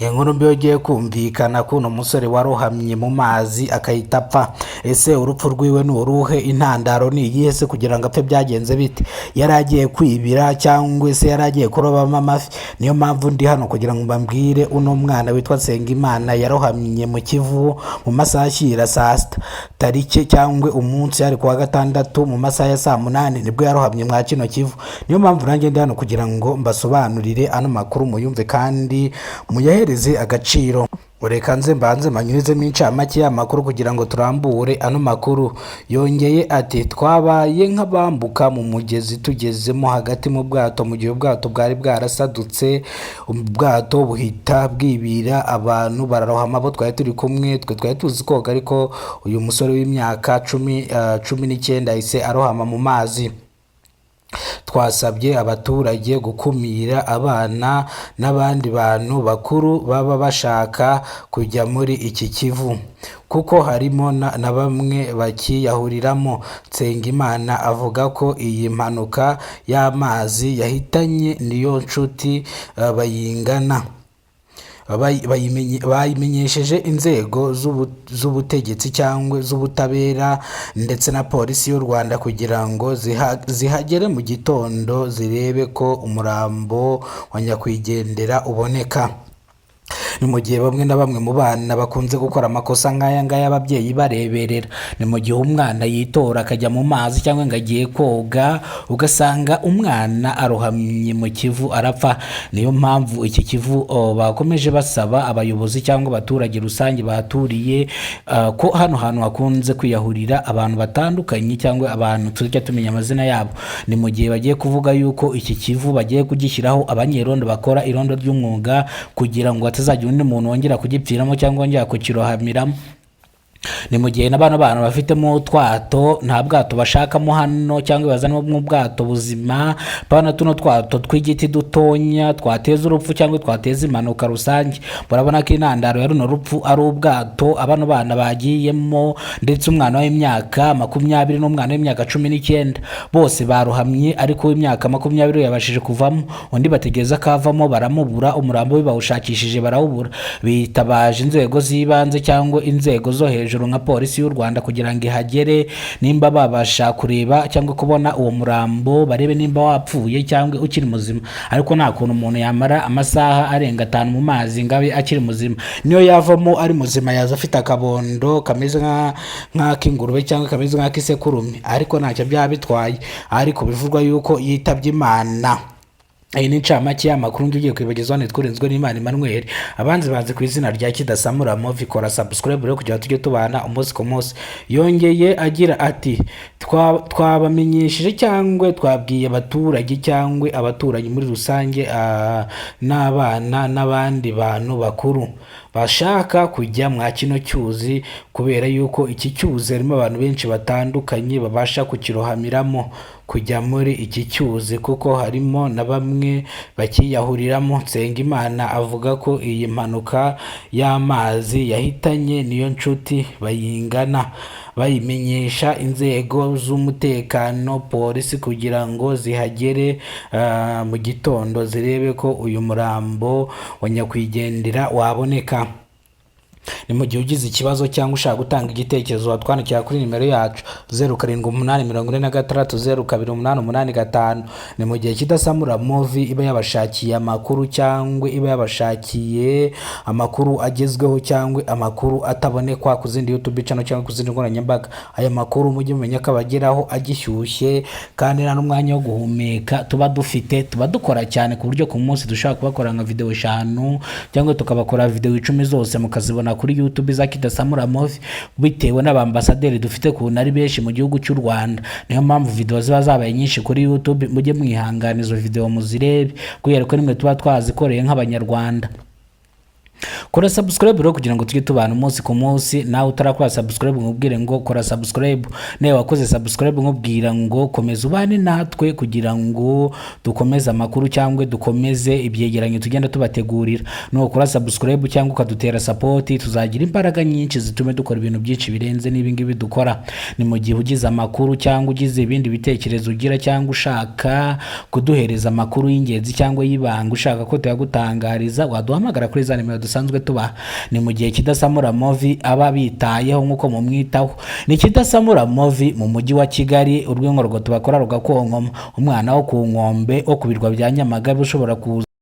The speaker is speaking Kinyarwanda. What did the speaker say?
Inkuru mbi yongeye kumvikana ko uno musore warohamye mu mazi akahita apfa. Ese urupfu rwiwe ni uruhe? Intandaro ni iyihe se kugira ngo apfe? Byagenze bite? Yari agiye kwibira cyangwa se yari agiye kurobamo amafi? Niyo mpamvu ndi hano kugira ngo mbabwire uno mwana witwa Nsengimana yarohamye mu Kivu mu masaha ashyira saa sita, tariki cyangwa umunsi yari kuwa gatandatu, mu masaha ya saa 8 nibwo yarohamye mwa kino Kivu. Niyo mpamvu nanjye ndi hano kugira ngo mbasobanurire ano makuru, muyumve kandi muyahereze agaciro. Reka nze mbanze manyurizemo incamake y'amakuru kugira ngo turambure ano makuru. Yongeye ati: "Twabaye nk'abambuka mu mugezi, tugezemo hagati mu bwato, mu gihe ubwato bwari bwarasadutse, ubwato buhita bwibira, abantu bararohama abo twari turi kumwe. Twe twari tuzi koga, ariko uyu musore w'imyaka 19 yahise arohama mu mazi. Twasabye abaturage gukumira abana n'abandi bantu bakuru baba bashaka kujya muri iki Kivu, kuko harimo na bamwe bakiyahuriramo." Nsengimana avuga ko iyi mpanuka y'amazi yahitanye Niyonshuti Bayingana bayimenyesheje inzego z'ubutegetsi cyangwa z'ubutabera ndetse na Polisi y'u Rwanda kugira ngo zihagere mu gitondo zirebe ko umurambo wa nyakwigendera uboneka. Ni mu gihe bamwe na bamwe mu bana bakunze gukora amakosa nk'aya ngaya ababyeyi bareberera. Ni mu gihe umwana yitora akajya mu mazi cyangwa ngo agiye koga, ugasanga umwana arohamye mu Kivu arapfa. Niyo mpamvu iki Kivu, bakomeje basaba abayobozi cyangwa abaturage rusange bahaturiye, ko hano hantu hakunze kwiyahurira abantu batandukanye cyangwa abantu tujya tumenya amazina yabo. Ni mu gihe bagiye kuvuga yuko iki Kivu bagiye kugishyiraho abanyerondo bakora irondo ry'umwuga, kugira ngo hatazagira undi muntu wongera kugipfiramo cyangwa wongera kukirohamiramo. Ni mu gihe na bano bantu bafitemo utwato, nta bwato bashakamo hano cyangwa bazanamo ubwato buzima, bano tuno twato tw'igiti dutonya twateza urupfu cyangwa twateza impanuka rusange. Murabona ko intandaro ya runo rupfu ari ubwato abano bana bagiyemo, ndetse umwana w'imyaka 20 n'umwana w'imyaka 19 bose barohamye, ariko uw'imyaka 20 yabashije kuvamo, undi bategereza ko avamo baramubura, umurambo we bawushakishije barawubura. Bitabaje inzego z'ibanze cyangwa inzego zo hejuru nka Polisi y'u Rwanda kugira ngo ihagere, nimba babasha kureba cyangwa kubona uwo murambo, barebe nimba wapfuye cyangwa ukiri muzima. Ariko nta kuntu umuntu yamara amasaha arenga 5 mu mazi ngo abe akiri muzima. Niyo yavamo ari muzima, yaza afite akabondo kameze nk'ak'ingurube cyangwa kameze nk'ak'isekurume, ariko ntacyo byaba bitwaye. Ariko bivugwa yuko yitabye Imana. Iyi ni incamake y'amakuru ngiye kwibagezaho. Nitwa N'Imana Emmanuel, abanzi bazi ku izina rya Kidasamura Movie. Kora subscribe rero kugira ngo tujye tubana umunsi ku munsi. Yongeye agira ati: "Twabamenyesheje cyangwa twabwiye abaturage cyangwa abaturanyi muri rusange, n'abana n'abandi bantu bakuru bashaka kujya mwa kino cyuzi, kubera yuko iki cyuzi harimo abantu benshi batandukanye babasha kukirohamiramo, kujya muri iki cyuzi, kuko harimo na bamwe bakiyahuriramo." Nsengimana avuga ko iyi mpanuka y'amazi yahitanye Niyonshuti Bayingana bayimenyesha inzego z'umutekano, polisi, kugira ngo zihagere mu gitondo zirebe ko uyu murambo wa nyakwigendera waboneka. Ni mu gihe ugize ikibazo cyangwa ushaka gutanga igitekerezo, watwandikira kuri nimero yacu 0784 602 8885. Ni mu gihe Kidasamura Movie iba yabashakiye amakuru cyangwa iba yabashakiye amakuru agezweho cyangwa amakuru atabonekwa ku zindi YouTube channel cyangwa ku zindi nkoranyambaga. Aya makuru mujye mumenya ko abageraho agishyushye, kandi nta n'umwanya wo guhumeka tuba dufite. Tuba dukora cyane ku buryo ku munsi dushobora kubakora nka video 5 cyangwa tukabakora video 10, zose mukazibona kuri YouTube za Kidasamura Movie, bitewe n'abambasaderi dufite ukuntu ari benshi mu gihugu cy'u Rwanda. Niyo mpamvu video ziba zabaye nyinshi kuri YouTube. Mujye mwihangana izo video muzirebe, kubera ko nimwe tuba twazikoreye nk'Abanyarwanda. Kora subscribe rero kugira ngo tujye tubana umunsi ku munsi. Nawe utarakora subscribe, nkubwire ngo kora subscribe. Nawe wakoze subscribe, nkubwira ngo komeza ubane natwe kugira ngo dukomeze amakuru cyangwa dukomeze ibyegeranyo tugenda tubategurira. Nukora subscribe cyangwa ukadutera support, tuzagira imbaraga nyinshi zitume dukora ibintu byinshi birenze n'ibi ngibi dukora. Ni mu gihe ugize amakuru cyangwa ugize ibindi bitekerezo ugira, cyangwa ushaka kuduhereza amakuru y'ingenzi cyangwa y'ibanga, ushaka ko tuyagutangariza, waduhamagara kuri za nimero dusanzwe tubaha. Ni mu gihe Kidasamura Movie aba bitayeho nk'uko mumwitaho. Ni Kidasamura Movie mu mujyi wa Kigali, urwego tubakora rugakonkoma, umwana wo ku nkombe wo ku birwa bya Nyamagabe ushobora kuza.